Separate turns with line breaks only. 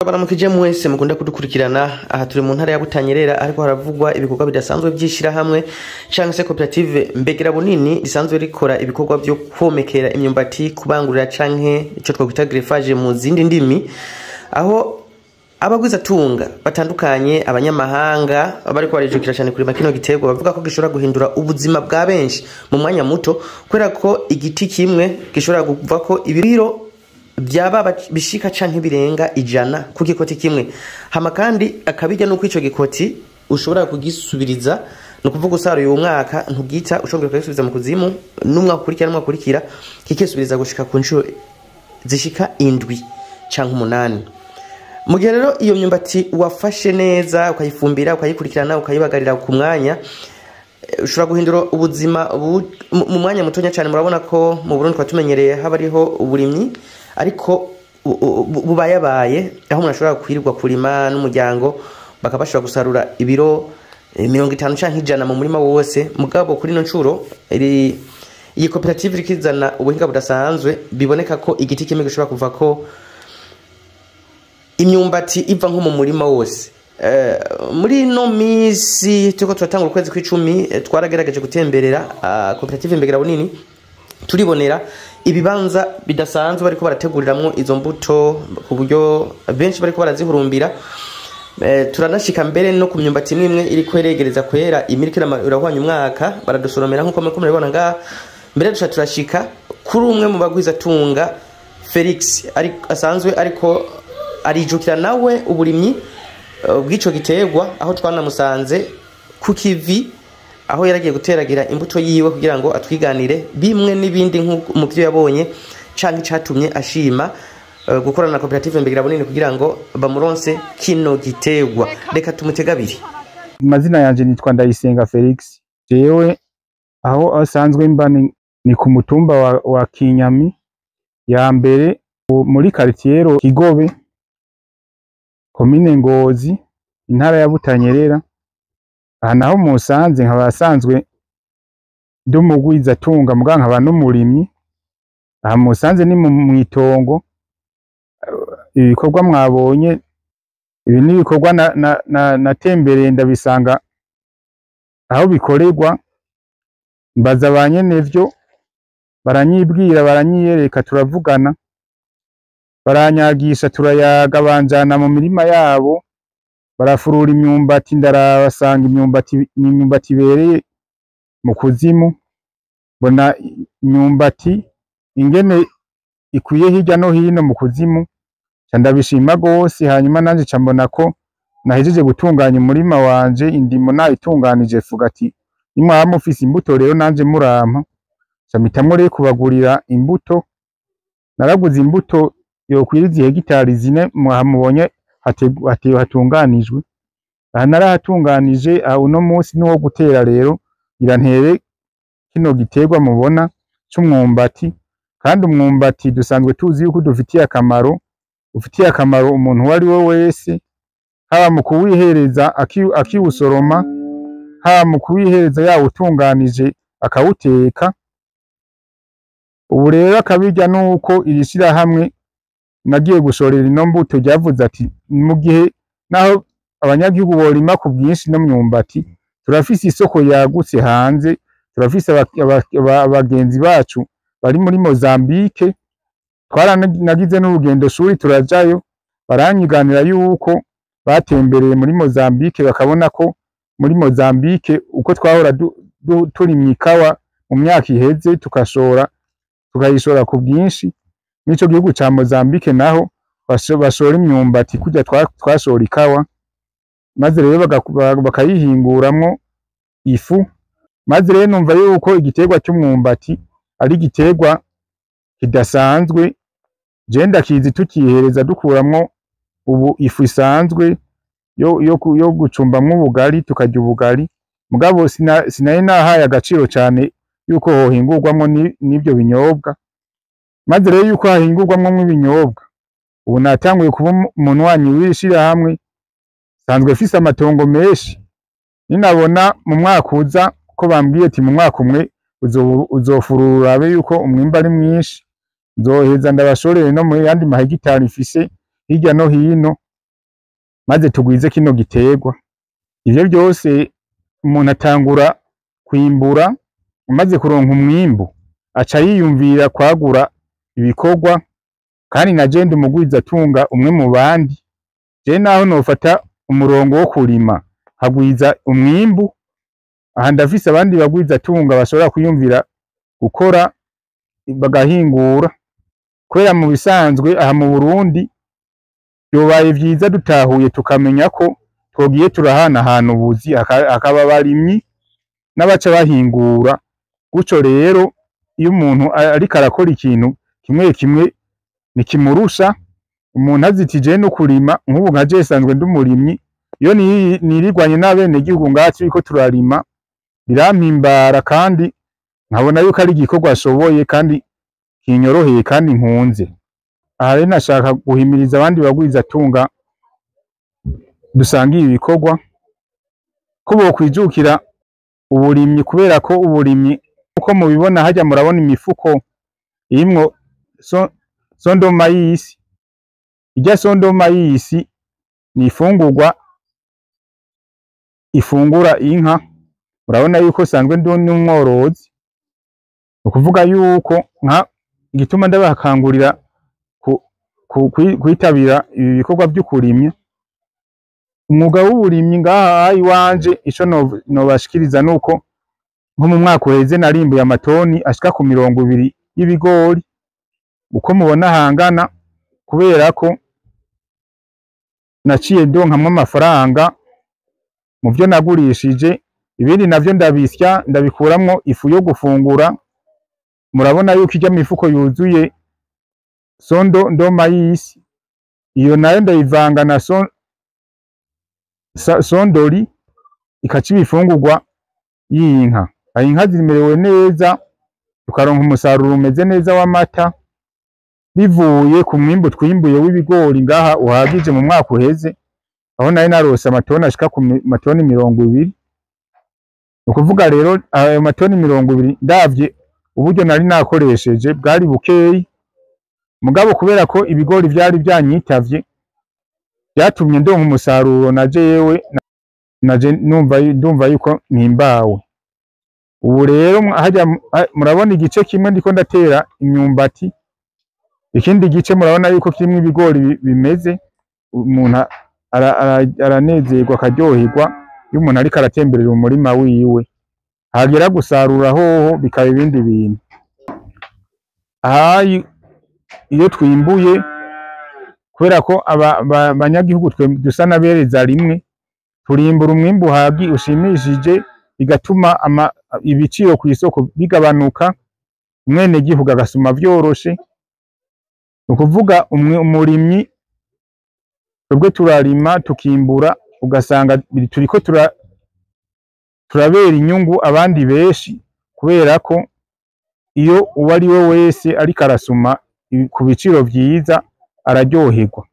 Baramukije mwese mukunda kudukurikirana. Aha turi mu ntara ya Butanyerera, ariko haravugwa ibikorwa bidasanzwe vy'ishirahamwe canke se koperative Mbegera Bunini risanzwe rikora ibikorwa vyo kwomekera imyumbati, kubangurira canke ico twakwita greffage mu zindi ndimi, aho abagwizatunga batandukanye, abanyamahanga bariko barijukira cane kurima kino giterwa, bavuga ko gishobora guhindura ubuzima bwa benshi mu mwanya muto, kubera ko igiti kimwe gishobora kuvako ibiro vyaba bishika canke birenga 100 ku gikoti kimwe. Hama kandi akabirya nuko ico gikoti ushobora kugisubiriza, ni ukuvuga usaruye uwo mwaka ntugita, ushobora kugisubiza mu kuzimu n'umwaka ukurikira n'umwaka ukurikira, kikisubiriza gushika ku nshuro zishika 7 canke 8. Mu gihe rero iyo myumbati wafashe neza, ukayifumbira, ukayikurikirana, ukayibagarira ku mwanya, ushobora guhindura ubuzima mu mwanya mutonya cyane. Murabona ko mu Burundi twatumenyereye haba ariho uburimyi, ariko bubayabaye, aho umuntu ashobora kwirirwa kurima n'umuryango bakaba bashobora gusarura ibiro 50 canke 100 mu murima wose. Mugabo kuri ino ncuro iyi koperative irikizana ubuhinga budasanzwe, biboneka ko igiti kimwe gishobora kuva ko imyumbati iva nko mu murima wose. Muri ino misi turiko turatangura ukwezi kw'icumi, twaragerageje gutemberera koperative Mbegera Bunini, turibonera ibibanza bidasanzwe bariko barateguriramwo izo mbuto ku buryo benshi bariko barazihurumbira. Turanashika mbere no ku myumbati imwe imwe iriko iregereza kwera, imiriko irahwanya umwaka, baradusoromera nkuko muriko murabibona ngaha. Mbere duca turashika kuri umwe mu bagwizatunga Felix, asanzwe ariko arijukira nawe uburimyi bw'ico giterwa, aho twanamusanze ku kivi, aho yaragiye guteragira imbuto yiwe kugira ngo atwiganire bimwe n'ibindi mu byo yabonye canke icatumye ashima gukorana na koperative Mbegera Bunini kugira ngo bamuronse kino giterwa. Reka tumutege abiri.
Amazina yanje nitwa Ndayisenga Felix. Jewe aho asanzwe mba ni ku mutumba wa Kinyami ya mbere, muri quartier Kigobe, komine Ngozi, intara ya Butanyerera. Aha naho musanze nkaba asanzwe ndi umugwizatunga, muga nkaba n'umurimyi. Aha musanze ni mw'itongo. Ibikorwa mwabonye ibi ni ibikorwa natembereye ndabisanga aho bikorerwa, mbaza ba nyenevyo, baranyibwira, baranyiyereka, turavugana, baranyagisha, turayaga, banjana mu mirima yabo, barafurura imyumbati, ndarabasanga imyumbati ni imyumbati ibereye mu kuzimu. Mbona imyumbati ingene ikwiye hirya no hino mu kuzimu, ca ndabishima gose. Hanyuma nanje ca mbona ko nahejeje gutunganya umurima wanje, indimo nayitunganije, fuga ati nimwaba mufise imbuto rero nanje murampa. Ca mpitamwo rero kubagurira imbuto. Naraguze imbuto yokwiriza ihegitari 4 mubonye hatunganijwe. Aha narahatunganije, aha uno munsi nuwo gutera rero, ngira ntere kino giterwa mubona c'umwumbati. Kandi umwumbati dusanzwe tuzi yuko udufitiye akamaro, ufitiye akamaro umuntu uwo ari we wese, haba mu kuwihereza akiwusoroma, haba mu kuwihereza yawutunganije akawuteka. Ubu rero akabirya nuko iri shirahamwe nagiye gushorera ino mbuto ryavuze ati mu gihe naho abanyagihugu borima ku bwinshi no myumbati, turafise isoko yagutse hanze, turafise abagenzi bacu bari muri Mozambique. Twaranagize n'urugendo shuri turajayo, baranyiganira yuko batembereye muri Mozambique, bakabona ko muri Mozambique uko twahora turimye ikawa mu myaka iheze, tukashora, tukayishora ku bwinshi, n'ico gihugu ca Mozambique naho bashora imyumbati kurya twashora ikawa, maze rero bakayihinguramwo ifu. Maze rero numva yuko igiterwa c'umwumbati ari igiterwa kidasanzwe. Je ndakizi tukihereza dukuramwo ubu ifu isanzwe yo gucumbamwo ubugari, tukarya ubugari. Mugabo sinari nahaye agaciro cane yuko hohingurwamwo n'ivyo binyobwa. Maze rero yuko hahingurwamwo ibinyobwa, ubu natanguye kuba umunywanyi w'ishirahamwe, nsanzwe mfise amatongo menshi. Ninabona mu mwaka uza ko bambwiye ati mu mwaka umwe uzofurura urabe yuko umwimbu ari mwinshi, nzoheza ndabashorere no mu yandi mahegitari mfise hirya no hino. maze tugwize kino giterwa. Ivyo vyose umuntu atangura kwimbura, umaze kuronka umwimbu aca yiyumvira kwagura ibikorwa. Kandi na je ndi umugwizatunga umwe mu bandi, je naho nofata umurongo wo kurima nkagwiza umwimbu, aha ndafise abandi bagwizatunga bashobora kwiyumvira gukora bagahingura. Kubera mu bisanzwe aha mu Burundi vyobaye vyiza dutahuye tukamenya ko twogiye turahanahana ubuzi, hakaba abarimyi n'abaca bahingura. Gutyo rero iyo umuntu ariko arakora ikintu kimwe kimwe ntikimurusha. Umuntu azitije no kurima, nk'ubu nka je sanzwe ndi umurimyi, iyo nirirwanye n'abenegihugu ngaha turiko turarima birampimbara, kandi nkabona yuko ari igikorwa ashoboye kandi kinyoroheye kandi nkunze. Aha rero nashaka guhimiriza abandi bagwizatunga dusangiye ibikorwa ko bokwijukira uburimyi, kubera ko uburimyi uko mubibona harya murabona imifuko irimwo sondoma y'isi. Irya sondoma y'isi ni ifungurwa ifungura inka. Murabona yuko sanzwe ndi n'umworozi, ni ukuvuga yuko nka igituma ndabakangurira kwitabira ibi bikorwa vy'ukurimya. Umwuga w'uburimyi ngaha iwanje, ico nobashikiriza nuko nko mu mwaka uheze narimbuye amatoni ashika ku 20 y'ibigori, uko mubona hangana, kubera ko naciye ndonkamwo amafaranga mu vyo nagurishije, ibindi navyo ndabisya ndabikuramwo ifu yo gufungura. Murabona yuko irya mifuko yuzuye sondo ndoma y'isi, iyo nayo ndayivanga na sondori ikaca ibifungurwa y'inka. Aho inka zimerewe neza, tukaronka umusaruro umeze neza w'amata bivuye ku mwimbu twimbuye w'ibigori ngaha uhagije mu mwaka uheze, aho nari narose amatoni ashika ku matoni 20. Ni ukuvuga rero ayo matoni 20 ndavye uburyo nari nakoresheje bwari bukeyi, mugabo kubera ko ibigori vyari vyanyitavye vyatumye ndonka umusaruro na jewe naje ndumva yuko mpimbawe. Ubu rero harya murabona igice kimwe ndiko ndatera imyumbati, ikindi gice murabona yuko kirimwo ibigori bimeze. Umuntu aranezerwa akaryoherwa iyo umuntu ariko aratemberera umurima wiwe, hagera gusarura hoho bikaba ibindi bintu. Aha iyo twimbuye, kubera ko abanyagihugu twe dusa n'abereza rimwe, turimbura umwimbu uhagi ushimishije, bigatuma ibiciro kw'isoko bigabanuka, umwenegihugu agasuma vyoroshe. Ni ukuvuga umurimyi twebwe turarima tukimbura, ugasanga turiko turabera inyungu abandi benshi, kubera ko iyo uwo ari we wese ariko arasuma ku biciro vyiza araryoherwa.